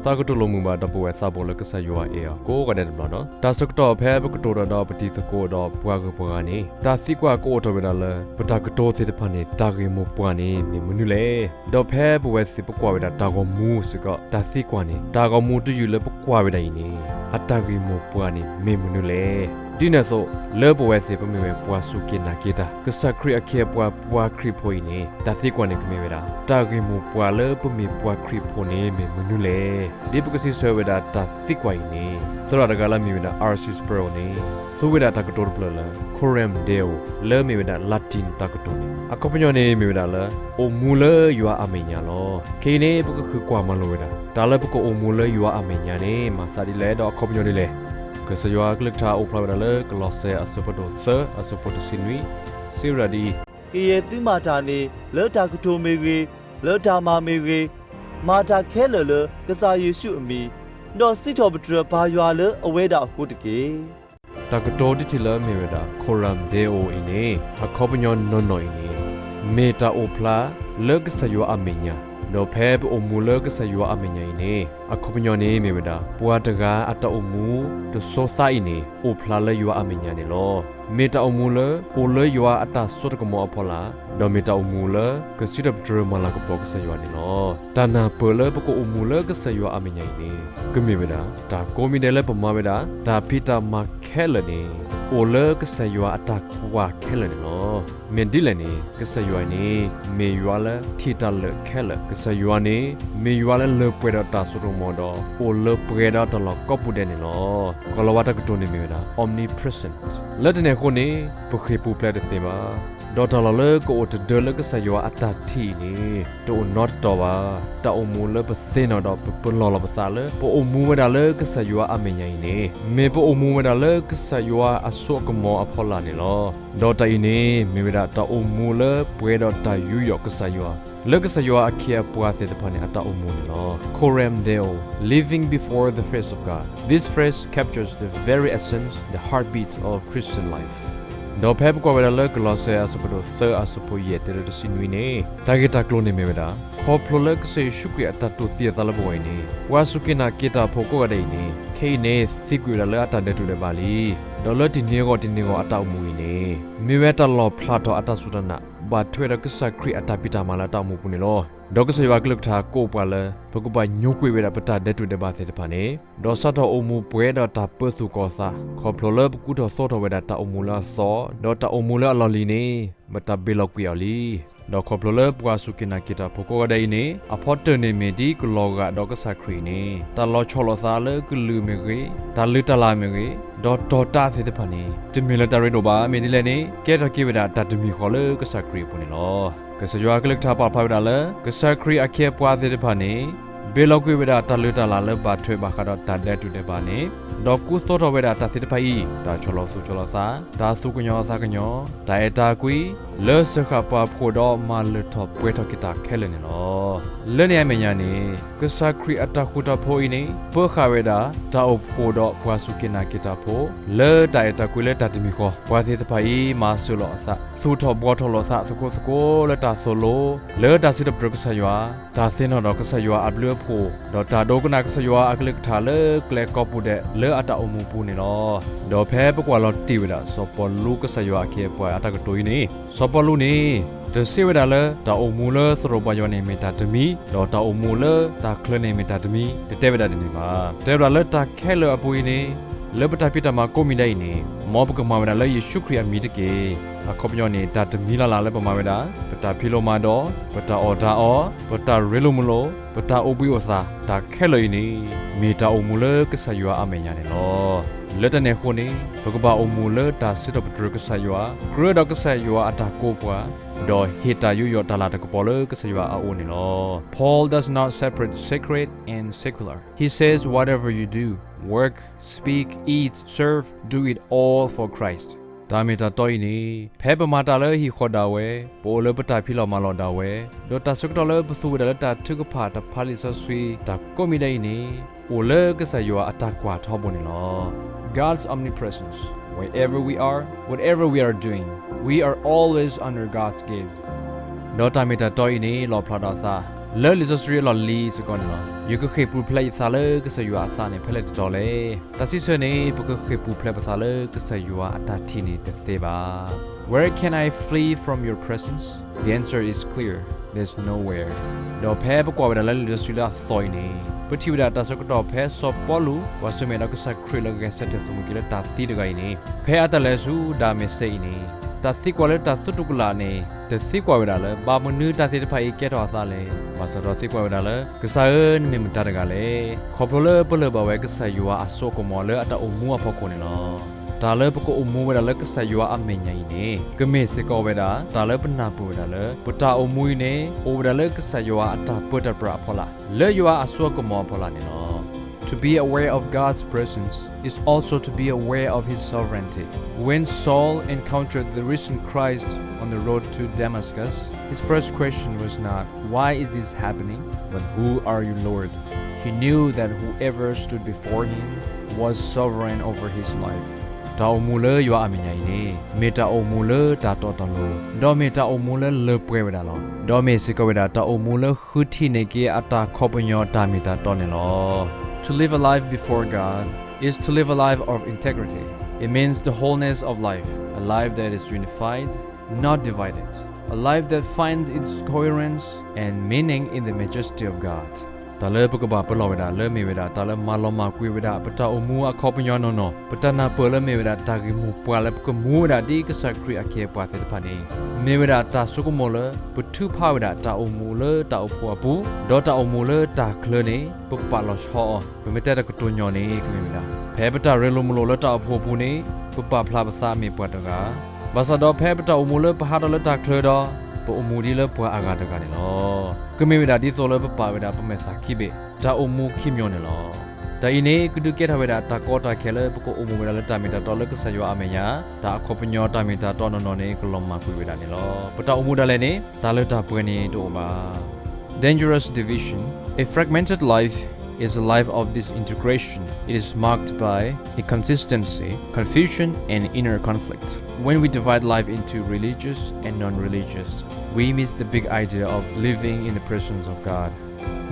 တၢ်ကတိၤလိာ်မုာ်ဘၣ်ဒီပုၢ်ဝဲၢ်သးဘိလၢကစၢ်ယွၤအဲၣ်အီၤကိးဂၤဒဲးတဘျီဒီး တၢ်ဆၢကတီၢ်ဖဲပကတိၤတၢ်ဒီးပတံၤသကိးဒီးပှၤဂုၤပှၤဂၤန့ၣ် တၢ်သံကွၢ်ကအိၣ်ထီၣ်ဝဲဒၣ်လၢ ပတၢ်ကတိၤသ့ၣ်တဖၣ်န့ၣ် တၢ်ဂ့ၢ်မိၢ်ပှၢ်န့ၣ်မ့ၢ်မနုၤလဲၣ်. ဒီးဖဲပဝဲသ့ၣ်ပကွၢ်ဝဲဒၣ်တၢ်ဂီၤမူစ့ၢ်ကီး တၢ်သံကွၢ်န့ၣ် တၢ်ဂီၤမူတယုၢ်လၢပကွၢ်ဝဲဒၣ်အံၤန့ၣ် အတၢ်ဂ့ၢ်မိၢ်ပှၢ်န့ၣ်မ့ၢ်မနုၤလဲၣ်. ဒ်န့ၣ်အသိး လၢပဝဲသ့ၣ်ပမ့ၢ်ဝဲပှၤစူၢ်က့ၤနာ်က့ၤတၢ် ကစၢ်ခရံာ်အခ့အပှၤ ပှၤခရံာ်ဖိအံၤန့ၣ် တၢ်သံကွၢ်န့ၣ်ကမ့ၢ်ဝဲဒၣ် တၢ်ဂ့ၢ်မိၢ်ပှၢ်လၢပမ့ၢ်ပှၤခရံာ်ဖိန့ၣ်မ့ၢ်မနုၤလဲၣ်. ဒ်ပကစံးဆၢဝဲဒၣ်တၢ်သံကွၢ်အံၤန့ၣ် သရၣ်တဂၤလၢအမ့ၢ်ဝဲဒၣ် R C Sproul န့ၣ် သူဝဲဒၣ်တၢ်ကတိၤတဖျၢၣ်လၢ Coram Deo လၢမ့ၢ်ဝဲဒၣ် Latin တၢ်ကတိၤန့ၣ် အခီပညီန့ၣ်မ့ၢ်ဝဲဒၣ်လၢ အိၣ်မူလၢယွၤအမဲာ်ညါလီၤ. ခဲအံၤန့ၣ် ပကဃုကွၢ်မၤလိာ်ဝဲဒၣ် တၢ်လၢပကအိၣ်မူလၢယွၤအမဲာ်ညါန့ၣ် မၤသးဒ်လဲၣ်ဒီးအခီပညီဒ်လဲၣ်. ကစၢ်ယွၤအကလုၢ်ကထါအိၣ်ဖျါဝဲဒၣ်လၢ ကလီးစဲအဆၢဖးဒိၣ်သၢ အဆၢဖိတဆံနွံ စံးဝဲဒၣ်ဒ်အံၤ, ကယဲၢ်သုမၤတၢ်န့ၣ် လၢတၢ်ကတိၤမ့ၢ်ဂ့ၤ, လၢတၢ်မၤမ့ၢ်ဂ့ၤ, မၤတၢ်ခဲလၢာ်လၢကစၢ်ယ့ၣ်ၡူးအမံၤ, ဒီးစံးထီၣ်ပတြၢၤပၢ်ယွၤလၢအဝဲဒၣ်အဃိတက့ၢ်. တၢ်ကတိၤတထံၣ်လၢမ့ၢ်ဝဲဒၣ် Coram Deo အံၤန့ၣ် အခီပညီနီၢ်နီၢ်အံၤန့ၣ် မ့ၢ်တၢ်အိၣ်ဖျါလၢကစၢ်ယွၤအမဲာ်ညါ, ဒီးဖဲပအိၣ်မူလၢကစၢ်ယွၤအမဲာ်ညါအံၤန့ၣ် အခီပညီန့ၣ်မ့ၢ်ဝဲဒၣ် ပှၤတဂၤအတၢ်အိၣ်မူတစိၤသးအံၤန့ၣ် အိၣ်ဖျါလၢယွၤအမဲာ်ညါန့ၣ်လီၤ. မ့ၢ်တၢ်အိၣ်မူလၢ အိၣ်လၢယွၤအတၢ်စိတၢ်ကမီၤအဖီလာ်, ဒီးမ့ၢ်တၢ်အိၣ်မူလၢ ကစံးထီၣ်ပတြၢၤမၤလၤကပီၤကစၢ်ယွၤန့ၣ်လီၤ. တၢ်နၢ်ပၢၢ်လၢပကအိၣ်မူလၢကစၢ်ယွၤအမဲာ်ညါအံၤန့ၣ် ကမ့ၢ်ဝဲဒၣ် တၢ်ကိးမံၤဒဲးလၢပမၤဝဲဒၣ် တၢ်ဖံးတၢ်မၤခဲလၢာ်န့ၣ် အိၣ်လၢကစၢ်ယွၤအတၢ်ကွၢ်ခဲလၢာ်န့ၣ်လီၤ. မ့ၢ်ဒ်လဲၣ်န့ၣ် ကစၢ်ယွၤအံၤန့ၣ် မ့ၢ်ယွၤလၢထံၣ်တၢ်လၢာ်ခဲလၢာ်, ကစၢ်ယွၤန့ၣ် မ့ၢ်ယွၤလၢလၢပှဲၤဒီးတၢ်စိတၢ်ကမီၤဒီး အိၣ်လၢပှဲၤဒီးတၢ်လီၢ်ကိးပူၤဒဲးန့ၣ်လီၤ. ကီၢ်လီၤဝါတၢ်ကတိၤန့ၣ်မ့ၢ်ဝဲဒၣ် omnipresent လၢတၢ်န့ၣ်အဃိန့ၣ် ပဃ့ၢ်ပူၤဖျဲးတသ့ဘၣ်. ဒီးတၢ်လီၢ်လၢကအိၣ်တဒၢလၢကစၢ်ယွၤအတၢ်ထံၣ်အံၤန့ၣ် တအိၣ်နီတတီၤဘၣ်. တၢ်အိၣ်မူလၢပသ့ၣ်နီၣ်ဒီးပပလီၢ်လီၤပသးလၢ ပအိၣ်မူဝဲဒၣ်လၢကစၢ်ယွၤအမဲာ်ညါအံၤန့ၣ် မ့ၢ်ပအိၣ်မူဝဲဒၣ်လၢကစၢ်ယွၤအစိအကမီၤအဖီလာ်န့ၣ်လီၤ. ဒီးတၢ်အံၤန့ၣ် မ့ၢ်ဝဲဒၣ်တၢ်အိၣ်မူလၢပှဲၤဒီးတၢ်ယူးယီၣ်ကစၢ်ယွၤ လၢကစၢ်ယွၤအခ့အပှၤသ့ၣ်တဖၣ်န့ၣ် အတၢ်အိၣ်မူန့ၣ်လီၤ. Coram Deo, living before the face of God. This phrase captures the very essence, the heartbeat of Christian life. ဒီးဖဲပကွၢ်ဝဲဒၣ်လၢကလီးစဲအဆၢဖးဒိၣ်သၢအဆၢဖိယဲၢ်တုၤလၢတဆံနွံန့ၣ် တၢ်ဂ့ၢ်တၢ်ကျိၤန့ၣ်မ့ၢ်ဝဲဒၣ် ခီဖျိလၢကစၢ်ယ့ၣ်ၡူးခရံာ်အတၢ်တူၢ်သံအသးလၢပဂီၢ်အံၤန့ၣ် ပှၤစူၢ်က့ၤနာ်က့ၤတၢ်ဖိကိးဂၤဒဲးအံၤန့ၣ် ခဲအံၤန့ၣ် သံကွံာ်ဝဲဒၣ်လၢအတၢ်ဒဲးတူာ်ဒဲးဘးလံ. ဒီးလၢတနံၤအဂီၢ်တနံၤအဂီၢ်အတၢ်အိၣ်မူအံၤန့ၣ် မ့ၢ်ဝဲတၢ်လီၣ်ဖျါထီၣ်အတၢ်စူၢ်တၢ်နာ် ဘၣ်ထွဲဒီးကစၢ်ခရံာ်အတၢ်ဖံးတၢ်မၤလၢအတၢ်အိၣ်မူပူၤန့ၣ်လီၤ. ဒီးကစၢ်ယွၤအကလုၢ်ကထါကိးပှၤလၢ ပကဘၣ်ညိကွံာ်ဝဲဒၣ်ပတၢ်ဒဲးတူာ်ဒဲးဘးသ့ၣ်တဖၣ်န့ၣ် ဒီးစးထီၣ်အိၣ်မူပှဲၤဒီးတၢ်ပၢသူၣ်ကီၤသး ခီဖျိလၢပကူထီၣ်သိထီၣ်ဝဲဒၣ်တၢ်အိၣ်မူလၢအသီ ဒီးတၢ်အိၣ်မူလၢအလီၢ်လံၤန့ၣ် ပတၢ်ဘ့ၣ်လီၤကွံာ်အီၤလံ. ဒီးခီဖျိလၢပှၤစူၢ်က့ၤနာ်က့ၤတၢ်ဖိကိးဂၤဒဲးအံၤန့ၣ် အဖီတၢၢ်န့ၣ်မ့ၢ်ဒ်ကလီၤဂာ်ဒီးကစၢ်ခရံာ်အံၤန့ၣ် တၢ်လီၤဆီလိာ်သးလၢကလုာ်မ့ၢ်ဂ့ၤ, တၢ်လုၢ်တၢ်လၢ်မ့ၢ်ဂ့ၤ, ဒီးတီၤတၢ်သ့ၣ်တဖၣ်န့ၣ် တမ့ၢ်လၢတၢ်ရ့ဒိၣ်ဘၣ်. မ့ၢ်ဒ်လဲၣ်န့ၣ် ကဲထီၣ်က့ၤဝဲဒၣ်တၢ်တမံၤဃီလၢကစၢ်ခရံာ်အပူၤန့ၣ်လီၤ. ကစၢ်ယွၤအကလုၢ်ကထါပာ်ဖျါဝဲဒၣ်လၢ ကစၢ်ခရံာ်အခ့အပှၤသ့ၣ်တဖၣ်န့ၣ် ဘ့ၣ်လီၤကွံာ်ဝဲဒၣ်တၢ်လုၢ်တၢ်လၢ်လၢဘၣ်ထွဲဘၣ်ဃးဒီးတၢ်ဒဲးတူာ်ဒဲးဘးန့ၣ် ဒီးကူသိထီၣ်ဝဲဒၣ်တၢ်သ့ၣ်တဖၣ်အံၤ တၢ်ဆီၣ်လီၤသူၣ်ဆီၣ်လီၤသး, တၢ်သူၣ်ကညီၤသးကညီၤ, တၢ်အဲၣ်တၢ်ကွံ, လၢစၢဃာ်ပှၤဖှိၣ်ဒီးမၤလၢထီၣ်ပှဲၤထီၣ်က့ၤတၢ်ခဲလၢာ်န့ၣ်လီၤ. လၢန့ၣ်အမဲာ်ညါန့ၣ် ကစၢ်ခရံာ်အတၢ်ဃူတၢ်ဖိးအံၤန့ၣ် ပၢဃာ်ဝဲဒၣ် တၢ်အိၣ်ဖှိၣ်ဒီးပှၤစူၢ်က့ၤနာ်က့ၤတၢ်ဖိ လၢတၢ်အဲၣ်တၢ်ကွံလၢတၢ်တမံၤဃီ, ပှၤသ့ၣ်တဖၣ်အံၤ မၤစၢၤလိာ်အသး, သူၣ်ထီၣ်ဘှီထီၣ်လိာ်သးသကိးသကိးလၢတၢ်သိၣ်လိ, လၢတၢ်စံးထီၣ်ပတြၢၤကစၢ်ယွၤ, တၢ်သ့ၣ်နီၣ်ဒီးကစၢ်ယွၤအဘျုးအဖှိၣ်, ဒီးတၢ်ဒိကနၣ်ကစၢ်ယွၤအကလုၢ်ကထါလၢကျဲကိးပူၤဒဲးလၢအတၢ်အိၣ်မူပူၤန့ၣ်လီၤ. ဒီးဖဲပကွၢ်လီၤတံၢ်ဝဲဒၣ် စီၤပီလူးကစၢ်ယွၤအခ့အပှၤအတၢ်ကတိၤအံၤန့ၣ် စီၤပီလူးန့ၣ် တစံးဝဲဒၣ်လၢ တၢ်အိၣ်မူလၢသရိာ်ပှၤယွၤန့ၣ်မ့ၢ်တၢ်တမံၤ, ဒီးတၢ်အိၣ်မူလၢတၢ်ချၢန့ၣ်မ့ၢ်တၢ်တမံၤ, တတဲဝဲဒၣ်ဒ်န့ၣ်ဘၣ်. တဲဝဲဒၣ်လၢတၢ်ခဲလၢာ်အပူၤအံၤန့ၣ် လၢပတၢ်ဖံးတၢ်မၤကိးမံၤဒဲးအံၤန့ၣ် မ်ပကမၤဝဲဒၣ်လၢယ့ၣ်ၡူးခရံာ်အမံၤတက့ၢ်. အခီပညီန့ၣ် တၢ်တမံၤလၢ်လၢ်လၢပမၤဝဲဒၣ် ပတၢ်ဖံးလိမၤဒိး, ပတၢ်အီၣ်တၢ်အီ, ပတၢ်ရ့လိာ်မုာ်လိာ်, ပတၢ်အိၣ်ဘှံးအိၣ်သါ, တၢ်ခဲလၢာ်အံၤန့ၣ် မ့ၢ်တၢ်အိၣ်မူလၢကစၢ်ယွၤအမဲာ်ညါန့ၣ်လီၤ. လၢတၢ်န့ၣ်အဃိန့ၣ် ပကဘၣ်အိၣ်မူလၢတၢ်စံးထီၣ်ပတြၢၤကစၢ်ယွၤ, ကြၢးဒီးကစၢ်ယွၤအတၢ်ကိးပှၤ, ဒီးဟ့ၣ်တၢ်ယူးယီၣ်တၢ်လၤတၢ်ကပီၤလၢကစၢ်ယွၤအအိၣ်န့ၣ်လီၤ. Paul does not separate sacred and secular. He says, whatever you do, work, speak, eat, serve, do it all for Christ. တၢ်မ့ၢ်တၢ်တီအံၤန့ၣ် ဖဲပမၤတၢ်လၢဟံၣ်ဃီဒၣ်ဝဲ, ပအိၣ်လၢပတၢ်ဖံးလီၤမၤလီၤဒၣ်ဝဲ, ဒီးတၢ်ဆၢကတီၢ်လၢပသူဝဲဒၣ်လၢတၢ်ထုကဖၣ်တၢ်ဖးလံာ်စီဆှံ တၢ်ကိးမံၤဒဲးအံၤန့ၣ် အိၣ်လၢကစၢ်ယွၤအတၢ်ကွၢ်ထီဘိန့ၣ်လီၤ. God's omnipresence. Wherever we are, whatever we are doing, we are always under God's gaze. ဒီးတၢ်မ့ၢ်တၢ်တီအံၤန့ၣ် လီၣ်ဖျါထီၣ်အသး လၢလံာ်စီဆှံအလီၢ်လံၤစ့ၢ်ကီးန့ၣ်လီၤ. ယကဃ့ၢ်ပူၤဖျဲးယသးလၢကစၢ်ယွၤအသးန့ၣ် ဖဲလဲၣ်တတီၤလဲၣ်. တၢ်စံးဆၢန့ၣ် ပကဃ့ၢ်ပူၤဖျဲးပသးလၢကစၢ်ယွၤအတၢ်ထံၣ်န့ၣ်တသ့ဘၣ်. Where can I flee from your presence? The answer is clear. There's nowhere. ဒီးဖဲပကွၢ်ဝဲဒၣ်လၢလံာ်စီဆှံလၢအသီအံၤန့ၣ် ပထံၣ်ဝဲဒၣ်တၢ်ဆၢကတီၢ်ဖဲစီၤပီလူး ပှၤဆၢၣ်မဲာ်ဒီးကစၢ်ခရံာ်လၢဂဲၤဆၢထၢၣ်သမူက့ၤလၢတၢ်သံတဂၤအံၤန့ၣ် ဖဲအတၢ်လဲၤဆူဒၤမ့းစ့းအံၤန့ၣ် တၢ်သံကွၢ်လၢတၢ်သူၣ်တူၢ်ကလာ်န့ၣ် တသံကွၢ်ဝဲဒၣ်လၢ ဘၣ်မနုၤတၢ်သ့ၣ်တဖၣ်အံၤကဲထီၣ်အသးလဲၣ်. ဘၣ်ဆၣ်ဒီးသံကွၢ်ဝဲဒၣ်လၢ ကစၢ်ဧၢ, နမ့ၢ်မတၤတဂၤလဲၣ်. ခီဖျိလၢပလၢၢ်ဘၣ်ဝဲကစၢ်ယွၤအစိအကမီၤလၢအတၢ်အိၣ်မူအဖီခိၣ်န့ၣ်လီၤ. တၢ်လၢပကအိၣ်မူဝဲဒၣ်လၢကစၢ်ယွၤအမဲာ်ညါအံၤန့ၣ် ကမ့ၢ်စ့ၢ်ကီးဝဲဒၣ် တၢ်လၢပနၢ်ပၢၢ်ဝဲဒၣ်လၢ ပတၢ်အိၣ်မူအံၤန့ၣ် အိၣ်ဝဲဒၣ်လၢကစၢ်ယွၤအတၢ်ပၢတၢ်ပြးအဖီလာ် လၢယွၤအစိအကမီၤအဖီလာ်န့ၣ်လီၤ. To be aware of God's presence is also to be aware of his sovereignty. When Saul encountered the risen Christ on the road to Damascus, his first question was not, "Why is this happening?" but, "Who are you, Lord?" He knew that whoever stood before him was sovereign over his life. တၢ်အိၣ်မူလၢယွၤအမဲာ်ညါအံၤန့ၣ် မ့ၢ်တၢ်အိၣ်မူလၢတၢ်တီတၢ်လိၤ, ဒီးမ့ၢ်တၢ်အိၣ်မူလၢလၢပှဲၤဝဲဒၣ်လီၤ. ဒီးမ့ၢ်စ့ၢ်ကီးဝဲဒၣ်တၢ်အိၣ်မူလၢဃုထံၣ်န့ၢ်က့ၤအတၢ်ခီပညီတၢ်မ့ၢ်တၢ်တီန့ၣ်လီၤ. To live a life before God is to live a life of integrity. It means the wholeness of life, a life that is unified, not divided, a life that finds its coherence and meaning in the majesty of God. တၢ်လၢပကဘၣ်ပလီၢ်ဝဲဒၣ်လၢမ့ၢ်ဝဲဒၣ် တၢ်လၢမၤလီၤမၢ်ကွံာ်ဝဲဒၣ် ပတၢ်အိၣ်မူအခီပညီနီၢ်နီၢ်, ပတၢ်နၢ်ပၢၢ်လၢမ့ၢ်ဝဲဒၣ် တၢ်ဂ့ၢ်မိၢ်ပှၢ်လၢပကမူဝဲဒၣ်ဒ်ကစၢ်ခရံာ်အခ့အပှၤသ့ၣ်တဖၣ်န့ၣ် မ့ၢ်ဝဲဒၣ်တၢ်ဆိကမိၣ်လၢ ပထုးဖးဝဲဒၣ်တၢ်အိၣ်မူလၢတၢ်အိၣ်ဖှိၣ်အပူၤ, ဒီးတၢ်အိၣ်မူလၢတၢ်ချၢန့ၣ် ပပာ်လီၤဆီအီၤ, ပမ့ၢ်တဲတၢ်ကတိၤညီန့ၣ် ကမ့ၢ်ဝဲဒၣ် ဖဲပတၢ်ရ့လိာ်မုာ်လိာ်လၢတၢ်အိၣ်ဖှိၣ်အပူၤန့ၣ် ပပာ်ဖျါပသးမ့ၢ်ပှၤတဂၤ, ဘၣ်ဆၣ်ဒီးဖဲပတၢ်အိၣ်မူလၢပဟးထီၣ်လၢတၢ်ချၢဒီး ပအိၣ်မူဒ်လၢပှၤအဂၤတဂၤန့ၣ်လီၤ. ကမ့ၢ်ဝဲဒၣ်ဒ်သိးလၢပပာ်ဝဲဒၣ်ပမဲာ်သၣ်ခံဘ့ၣ်, တၢ်အိၣ်မူခံမျိုးန့ၣ်လီၤ. တၢ်အံၤန့ၣ် ကဒုးကဲထီၣ်ဝဲဒၣ်တၢ်ကီတၢ်ခဲလၢပကအိၣ်မူဝဲဒၣ်လၢတၢ်မ့ၢ်တၢ်တီလၢကစၢ်ယွၤအမဲာ်ညါ, တၢ်အခီပညီတၢ်မ့ၢ်တၢ်တီနီၢ်နီၢ်န့ၣ် ကလီၤမၢ်ကွံာ်ဝဲဒၣ်န့ၣ်လီၤ. ပတၢ်အိၣ်မူဒၣ်လဲာ်န့ၣ် တၢ်လၢတၢ်ပှဲၤန့ၣ်တအိၣ်ဘၣ်. Dangerous division. A fragmented life is a life of disintegration. It is marked by inconsistency, confusion, and inner conflict. When we divide life into religious and non-religious, we miss the big idea of living in the presence of God.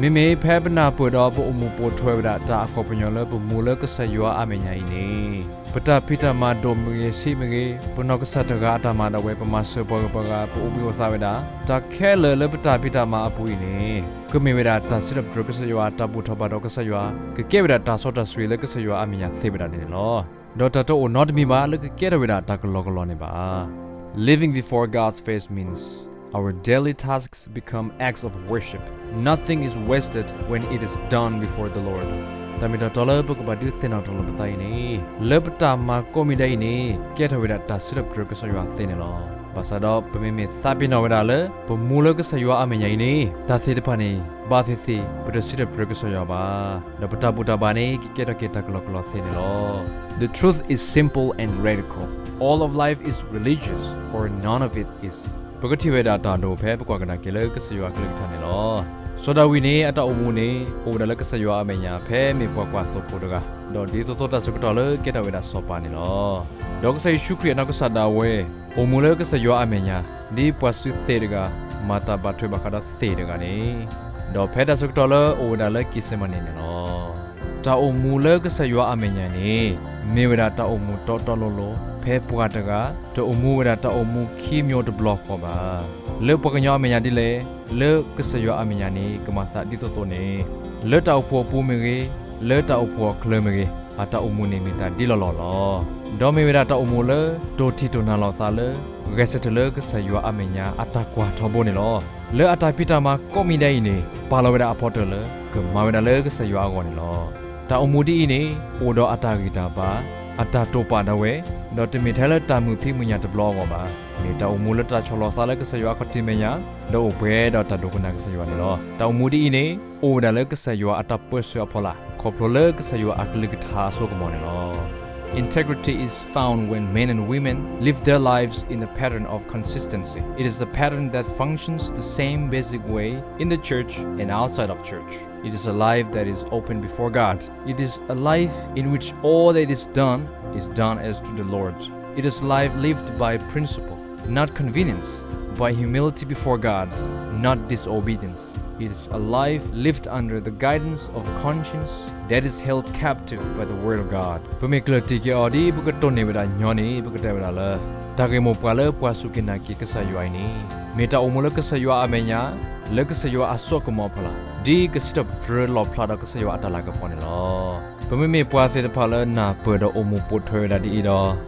မ့မ့ၢ်ဖဲပနၢ်ပၢၢ်ဒီးပအိၣ်မူပိာ်ထွဲဝဲဒၣ်တၢ်အခီပညီလၢပမူလၢကစၢ်ယွၤအမဲာ်ညါအံၤန့ၣ်, ပတၢ်ဖံးတၢ်မၤဒိၣ်မ့ၢ်ဂ့ၤဆံးမ့ၢ်ဂ့ၤ, ပနီၢ်ကစၢ်တဂၤအတၢ်မၤဒၣ်ဝဲ, ပမၤစၢၤပှၤဂုၤပှၤဂၤ, ပအိၣ်ဘှံးအိၣ်သါဝဲဒၣ်, တၢ်ခဲလၢာ်လၢပတၢ်ဖံးတၢ်မၤအပူၤအံၤန့ၣ် ကမ့ၢ်ဝဲဒၣ်တၢ်စံးထီၣ်ပတြၢၤကစၢ်ယွၤ, တၢ်ဘူၣ်ထီၣ်ဘါထီၣ်ကစၢ်ယွၤ, ကကဲဝဲဒၣ်တၢ်စီတၢ်ဆှံလၢကစၢ်ယွၤအမဲာ်ညါသ့ဝဲဒၣ်န့ၣ်လီၤ. ဒီးတၢ်တအိၣ်နီတမံၤဘၣ်လၢကကဲထီၣ်ဝဲဒၣ်တၢ်ကလီကလီန့ၣ်ဘၣ်. Living before God's face means our daily tasks become acts of worship. Nothing is wasted when it is done before the Lord. တၢ်မ့ၢ်တၢ်တီလၢပကဘၣ်ဒုးသ့ၣ်နီၣ်ထီၣ်လီၤပသးအံၤန့ၣ်, လၢပတၢ်မၤကိးမံၤဒဲးအံၤန့ၣ် ကဲထီၣ်ဝဲဒၣ်တၢ်စံးထီၣ်ပတြၢၤကစၢ်ယွၤသ့န့ၣ်လီၤ. ဘၣ်ဆၣ်ဒီးပမ့မ့ၢ်သးပ့ၤနီၣ်ဝဲဒၣ်လၢ ပမူလၢကစၢ်ယွၤအမဲာ်ညါအံၤန့ၣ် တၢ်သ့ၣ်တဖၣ်န့ၣ် ဘၣ်သ့ၣ်သ့ၣ် ပတစံးထီၣ်ပတြၢၤကစၢ်ယွၤဘၣ်. ဒီးပတၢ်ဘူၣ်တၢ်ဘါန့ၣ် ကကဲထီၣ်က့ၤတၢ်ကလီကလီသ့န့ၣ်လီၤ. The truth is simple and radical. All of life is religious or none of it is. ပကထံၣ်ဝဲဒၣ်တၢ်ဒိၣ်ဖဲပကွၢ်ကဒါက့ၤလၢကစၢ်ယွၤအကလုၢ်ကထါန့ၣ်လီၤ. စီၤဒၤဝံးန့ၣ် အတၢ်အိၣ်မူန့ၣ် အိၣ်ဝဲဒၣ်လၢကစၢ်ယွၤအမဲာ်ညါ ဖဲမ့ၢ်ပှၤကွၢ်သိဖိတဂၤ, ဒီးဒ်သိးသိးတၢ်ဆၢကတီၢ်လၢကဲထီၣ်ဝဲဒၣ်စီၤပၤန့ၣ်လီၤ. ဒီးကစၢ်ယ့ၣ်ၡူးခရံာ်အနီၢ်ကစၢ်ဒၣ်ဝဲ အိၣ်မူလၢကစၢ်ယွၤအမဲာ်ညါ ဒ်ပှၤစုသ့ၣ်တဂၤ မၤတၢ်ဘၣ်ထွဲဘၣ်ဃးဒီးသ့ၣ်တဂၤန့ၣ်, ဒီးဖဲတၢ်ဆၢကတီၢ်လၢအိၣ်ဝဲဒၣ်လၢက့ၤစ့မနံန့ၣ်လီၤ. တၢ်အိၣ်မူလၢကစၢ်ယွၤအမဲာ်ညါန့ၣ် မ့ၢ်ဝဲဒၣ်တၢ်အိၣ်မူတီတီလိၤလိၤ ဖဲပှၤတဂၤ တအိၣ်မူဝဲဒၣ်တၢ်အိၣ်မူခံမျိုးတဘျီဃီဘၣ်. လၢပှၤကညီအမဲာ်ညါဒ်လဲၣ်, လၢကစၢ်ယွၤအမဲာ်ညါန့ၣ် ကမၤသးဒ်သိးသိးန့ၣ်, လၢတၢ်အိၣ်ဖှိၣ်အပူၤမ့ၢ်ဂ့ၤ, လၢတၢ်အိၣ်ဖှိၣ်အချၢမ့ၢ်ဂ့ၤ, အတၢ်အိၣ်မူန့ၣ်မ့ၢ်တၢ်ဒ်လီၢ်လီၢ်လီၤ. ဒီးမ့ၢ်ဝဲဒၣ်တၢ်အိၣ်မူလၢ တိၢ်ထံၣ်တိၢ်နာ်လီၤသးလၢ ဂဲၤဆၢထၢၣ်လၢကစၢ်ယွၤအမဲာ်ညါအတၢ်ကွၢ်ထီဘိန့ၣ်လီၤ. လၢအတၢ်ဖံးတၢ်မၤကိးမံၤဒဲးအံၤန့ၣ် ပာ်လီၤဝဲဒၣ်အဖီတၢၣ်လၢ ကမၤဝဲဒၣ်လၢကစၢ်ယွၤအဂီၢ်န့ၣ်လီၤ. တၢ်အိၣ်မူဒ်အံၤန့ၣ် အိၣ်ဒီးအတၢ်ဂံၢ်တၢ်ဘါ, အတၢ်တိာ်ပာ်ဒၣ်ဝဲ, ဒီးတမ့ၢ်ထဲလၢတၢ်မုာ်ဖံးမုာ်ညၣ်တဘျီအဂီၢ်ဘၣ်. မ့ၢ်တၢ်အိၣ်မူလၢတၢ်ဆီၣ်လီၤသးလၢကစၢ်ယွၤအခီၣ်ထံးမဲာ်ညါ, ဒီးအိၣ်ပှဲၤဒီးတၢ်ဒိကနၣ်ကစၢ်ယွၤန့ၣ်လီၤ. တၢ်အိၣ်မူဒ်အံၤန့ၣ် အိၣ်ဝဲဒၣ်လၢကစၢ်ယွၤအတၢ်ပၢၢ်ဆၢအဖီလာ် ခီဖျိလၢကစၢ်ယွၤအကလုၢ်ကထါအစိကမီၤန့ၣ်လီၤ. Integrity is found when men and women live their lives in the pattern of consistency. It is a pattern that functions the same basic way in the church and outside of church. It is a life that is open before God. It is a life in which all that is done is done as to the Lord. It is life lived by principle, not convenience, by humility before God, not disobedience. It is a life lived under the guidance of conscience that is held captive by the word of God. ပမ့ၢ်ကျၢၢ်တံၢ်က့ၤအီၤဒ်ပကတိၢ်န့ၢ်ဝဲဒၣ်ညီန့ၣ် ပကတဲဝဲဒၣ်လၢ တၢ်ဂ့ၢ်မိၢ်ပှၢ်လၢပှၤစူၢ်က့ၤနာ်က့ၤကစၢ်ယွၤအံၤန့ၣ် မ့ၢ်တၢ်အိၣ်မူလၢကစၢ်ယွၤအမဲာ်ညါ လၢကစၢ်ယွၤအစိအကမီၤအဖီလာ် ဒ်ကစံးထီၣ်ပတြၢၤလီၣ်ဖျါဒီးကစၢ်ယွၤအတၢ်လၤကပီၤန့ၣ်လီၤ. ပမ့မ့ၢ်ပှၤသ့ၣ်တဖၣ်လၢနၢ်ပၢၢ်ဒီးအိၣ်မူပိာ်ထွဲဝဲဒၣ်ဒ်အံၤဒီး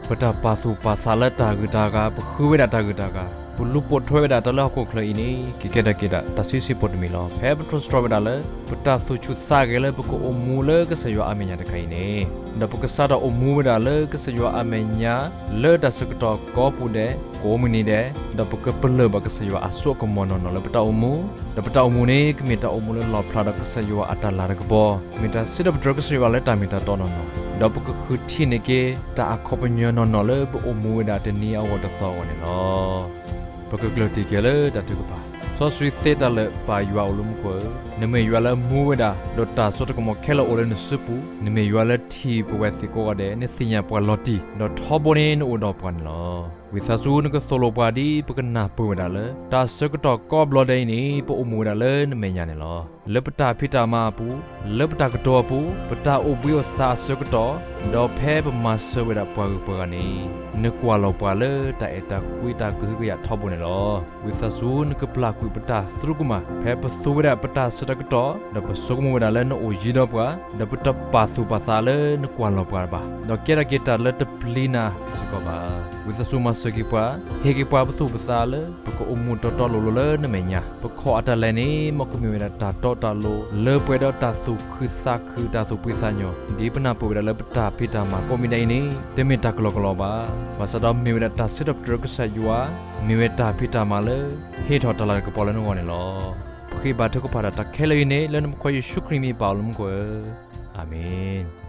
ပတၢ်ပာ်သူၣ်ပာ်သးလၢတၢ်ဂုၤတၢ်ဂၤ ပဃုဝဲဒၣ်တၢ်ဂုၤတၢ်ဂၤ ပလူၤပိာ်ထွဲဝဲဒၣ်တၢ်လၢဟီၣ်ခိၣ်ချၢအံၤန့ၣ် ကကဲထီၣ်က့ၤဒၣ်တၢ်ဆံးဆံးဖိတမံၤလီၤ. ဖဲပတြီတြီဝဲဒၣ်လၢ ပတၢ်သူၣ်ဆူၣ်သးဂဲၤလၢပကအိၣ်မူလၢကစၢ်ယွၤအမဲာ်ညါတခါအံၤန့ၣ် ဒီးပကစးထီၣ်အိၣ်မူဝဲဒၣ်လၢကစၢ်ယွၤအမဲာ်ညါ လၢတၢ်ဆၢကတီၢ်ကိးပူၤဒဲး ကိးမုၢ်နံၤဒဲး ဒီးပကပလၢၢ်ဘၣ်ကစၢ်ယွၤအစိအကမီၤနီၢ်နီၢ်လၢပတၢ်အိၣ်မူ ဒီးပတၢ်အိၣ်မူန့ၣ် ကမ့ၢ်တၢ်အိၣ်မူလၢလီၣ်ဖျါဒီးကစၢ်ယွၤအတၢ်လၤတၢ်ကပီၤ, မ့ၢ်တၢ်စံးထီၣ်ပတြၢၤကစၢ်ယွၤလၢတၢ်မ့ၢ်တၢ်တီနီၢ်နီၢ်, ဒီးပကဃုထံၣ်န့ၢ်က့ၤ တၢ်အခီပညီနီၢ်နီၢ်လၢပအိၣ်မူဝဲဒၣ်တနံၤအဂီၢ်တသီအဂီၢ်န့ၣ်လီၤ. ပကကျၢၢ်တံၢ်က့ၤလၢတၢ်ထုကဖၣ်. စီဆှံသ့တၢ်လၢာ်ပာ်ယွၤအိၣ်လၢမူခိၣ်ဧၢ, နမ့ၢ်ယွၤလၢမူဝဲဒၣ်, ဒီးတၢ်စိတၢ်ကမီၤခဲလၢာ်အိၣ်လၢနစုပူၤ, နမ့ၢ်ယွၤလၢထံၣ်ပဝဲသ့ၣ်ကိးဂၤဒဲး, နသ့ၣ်ညါပှၤလီၤတံၢ်, ဒီးထီဘိန့ၣ်နအိၣ်ဒီးပှၤန့ၣ်လီၤ. ဝံသးစူၤနကသိၣ်လိပှၤဒ်ပကနၢ်ပၢၢ်ဝဲဒၣ်လၢ တၢ်ဆၢကတီၢ်ကိးဘျီဒဲးအံၤန့ၣ် ပအိၣ်မူဝဲဒၣ်လၢနမဲာ်ညါန့ၣ်လီၤ. လၢပတၢ်ဖံးတၢ်မၤအပူၤ, လၢပတၢ်ကတိၤအပူၤ, ပတၢ်အိၣ်ဘှံးအိၣ်သါအဆၢကတီၢ်, ဒီးဖဲပမၤစၢၤဝဲဒၣ်ပှၤဂုၤပှၤဂၤန့ၣ်, နကွၢ်လီၤပှၤလၢတၢ်အဲၣ်တၢ်ကွံတၢ်ကဟုကယာ်ထီဘိန့ၣ်လီၤ. ဝံသးစူၤနကပျၢ်ကွံာ်ပတၢ်သရူးကမၣ် ဖဲပသူဝဲဒၣ်ပတၢ်ဆၢတၢ်ကတီၢ်, ဒီးပဆိကမိၣ်ဝဲဒၣ်လၢနအိၣ်ယံၤဒီးပှၤ, ဒီးပတပာ်သူၣ်ပာ်သးလၢနကွၢ်လီၤပှၤဘၣ်, ဒီးကဲထီၣ်က့ၤတၢ်လၢတပျံၤနၤစ့ၢ်ကီးဘၣ်. ဝံသးစူၤမၤစၢၤက့ၤပှၤ, ဟ့ၣ်က့ၤပှၤပသူၣ်ပသးလၢ ပကအိၣ်မူတီတီလိၤလိၤလၢနမဲာ်ညါ, ပခီၣ်အတၢ်လဲၤန့ၣ် မ်ကမ့ၢ်ဝဲဒၣ်တၢ်တီတၢ်လိၤလၢပှဲၤဒီးတၢ်သူၣ်ခုသးခု တၢ်သူၣ်ဖှံသးညီ, ဒ်ပနၢ်ပၢၢ်ဝဲဒၣ်လၢပတၢ်ဖံးတၢ်မၤကိးမံၤဒဲးအံၤန့ၣ် တမ့ၢ်တၢ်ကလီကလီဘၣ်. ဘၣ်ဆၣ်ဒီးမ့ၢ်ဝဲဒၣ်တၢ်စံးထီၣ်ပတြၢၤကစၢ်ယွၤ, မ့ၢ်ဝဲတၢ်ဖံးတၢ်မၤလၢ ဟ့ၣ်ထီၣ်တၢ်လၤကပီၤလၢနဂီၢ်န့ၣ်လီၤ. ပဃ့ဘါထုကဖၣ်တၢ်တၢ်ခဲလၢာ်အံၤန့ၣ် လၢနဖိခွါယ့ၣ်ၡူးခရံာ်မံၤပၢ်အိၣ်လၢမူခိၣ်ဧၢ, အၤမ့ၣ်.